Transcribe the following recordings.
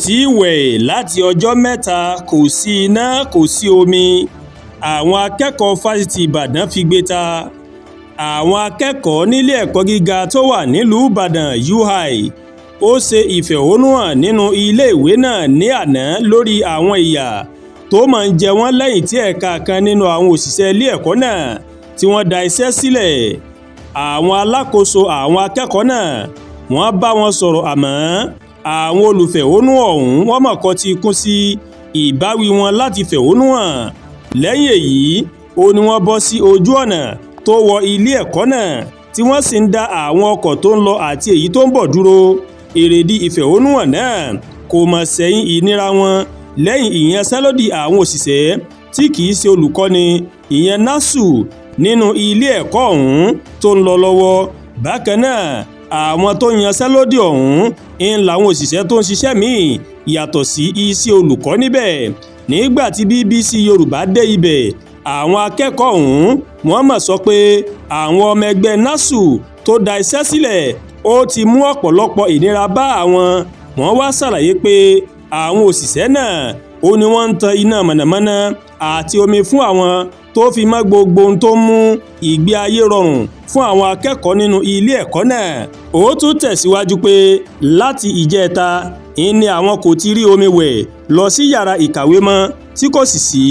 Tí ì wẹ̀ láti ọjọ́ 3, kò sí iná, kò sí omi. Àwọn akẹ́kọ̀ọ́ Fásitì Ìbàdàn figbe ta. Àwọn akẹ́kọ̀ọ́ nílé ẹ̀kọ́ gíga tó wà nílùú Ìbàdàn, UI, ó ṣe ìfẹ̀hónúhàn nínú iléèwé náà ní àná lórí àwọn ìyà tó máa ń jẹ wọ́n lẹ́yìn tí ẹ̀ka kan nínú àwọn òṣìṣẹ́ ilé ẹ̀kọ́ náà tí wọ́n dá iṣẹ́ sílẹ̀. Àwọn alákòóso àwọn akẹ́kọ̀ọ́ náà, wọ́n bá wọn sọ̀rọ̀, àmọ́ àwọn olùfẹ̀hónú ọ̀hún wọ́n mọ̀ kọtí ikún sí ìbáwí wọn láti fẹ̀hónú hàn. Lẹ́yìn èyí ó ní wọ́n bọ́ sí ojú ọ̀nà tó wọ ilé ẹ̀kọ́ náà, tí wọ́n sì ń dá àwọn ọkọ̀ tó ń lọ àti èyí tó ń bọ̀ dúró. Èrèdí ìfẹ̀hónúhàn náà kò mọ̀ sẹ́yìn ìnira wọn lẹ́yìn ìyanṣẹ́lódì àwọn òṣìṣẹ́ tí kì í ṣe olùkọ́ni, ìyẹn NASU, nínú ilé ẹ̀kọ́ ọ̀hún tó ń lọ lọ́wọ́. Bákan náà, àwọn tó yanṣẹ́lódì ọ̀hún ń làwọn òṣìṣẹ́ tó ń ṣiṣẹ́ míì yàtọ̀ sí iṣẹ́ olùkọ́ níbẹ̀. Nígbà tí BBC Yorùbá dé ibẹ̀, àwọn akẹ́kọ̀ọ́ ọ̀hún wọ́n mọ̀ sọ pé àwọn ọmọ ẹgbẹ́ NASU tó dá iṣẹ́ sílẹ̀ ó ti mú ọ̀pọ̀lọpọ̀ ìnira bá àwọn. Wọ́n wá ṣàlàyé pé àwọn òṣìṣẹ́ náà ó ní wọ́n ń tan iná mọ̀nàmọ́ná àti omi fún àwọn, tó fi mọ́ gbogbo ohun tó ń mú ìgbé ayé rọrùn fún àwọn akẹ́kọ̀ọ́ nínú ilé ẹ̀kọ́ náà. Ó tún tẹ̀síwájú pé láti ìjẹta ìní àwọn kò ti rí omi wẹ̀ lọ sí yàrá ìkàwé mọ́, tí kò sì sí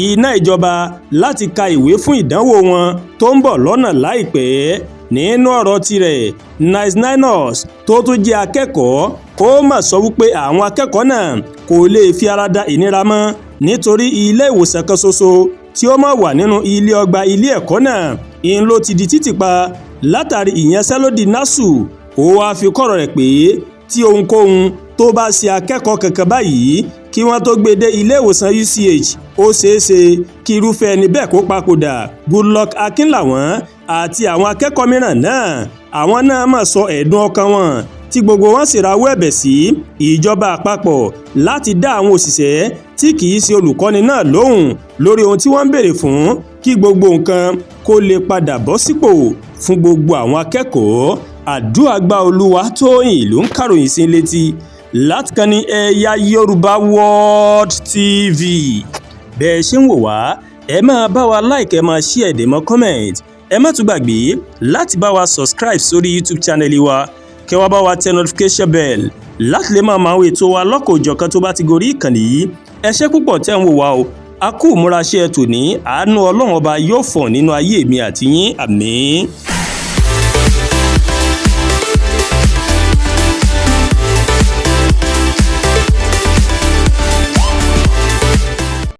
iná ìjọba láti ka ìwé fún ìdánwò wọn tó ń bọ̀ lọ́nà láìpẹ́. Nínú ọ̀rọ̀ tirẹ̀, Nice Ninus, tó tún jẹ́ akẹ́kọ̀ọ́, ó mà sọ wípé àwọn akẹ́kọ̀ọ́ náà kò lè fi ara da ìnira mọ́, nítorí ilé ìwòsàn kan ṣoṣo tí ó máa wà nínú ilé ọgbà ilé ẹ̀kọ́ náà ń ló ti di títì pa látàrí ìyanṣẹ́lódì NASU. Ó wáá fi kọ́rọ̀ rẹ̀ pé tí ohunkóhun tó bá ṣe akẹ́kọ̀ọ́ kankan báyìí, kí wọ́n tó gbé dé ilé ìwòsàn UCH, ó ṣeé ṣe kí irúfẹ́ ẹni bẹ́ẹ̀ kó papòdà. Goodluck Akínlàwọ́n àti àwọn akẹ́kọ̀ọ́ mìíràn náà, àwọn náà mà sọ ẹ̀dùn ọkàn wọn, tí gbogbo wọn sì rawọ́ ẹ̀bẹ̀ sí ìjọba àpapọ̀ láti dá àwọn òṣìṣẹ́ tí kì í ṣe olùkọ́ni náà lóhùn lórí ohun tí wọ́n ń béèrè fún, kí gbogbo nǹkan kó lè padà bọ́ sípò fún gbogbo àwọn akẹ́kọ̀ọ́. Àdúràgbà Olúwatóyìn ló ń kàròyìn sí létí láti kan ní Ẹ̀yà Yorùbá World TV. Bẹ́ẹ̀ ṣe ń wò wá, ẹ máa bá wa like, ẹ máa share, ẹ mọ́ comment. Ẹ má tún gbàgbé láti bá wa subscribe sórí YouTube channel wa, kẹ́ wá bá wa tẹ notification bell láti lè máa mọ àwọn ètò wa lọ́kọ̀ọ́jọ̀kan tó bá ti gorí ìkànnì yìí. Ẹ ṣé púpọ̀ tẹ́ ń wò wá o. A kú ìmúraṣẹ́ tòní. Àánú Ọlọ́run Ọba yóò fọ̀ nínú ayé mi àti yín. Àmín.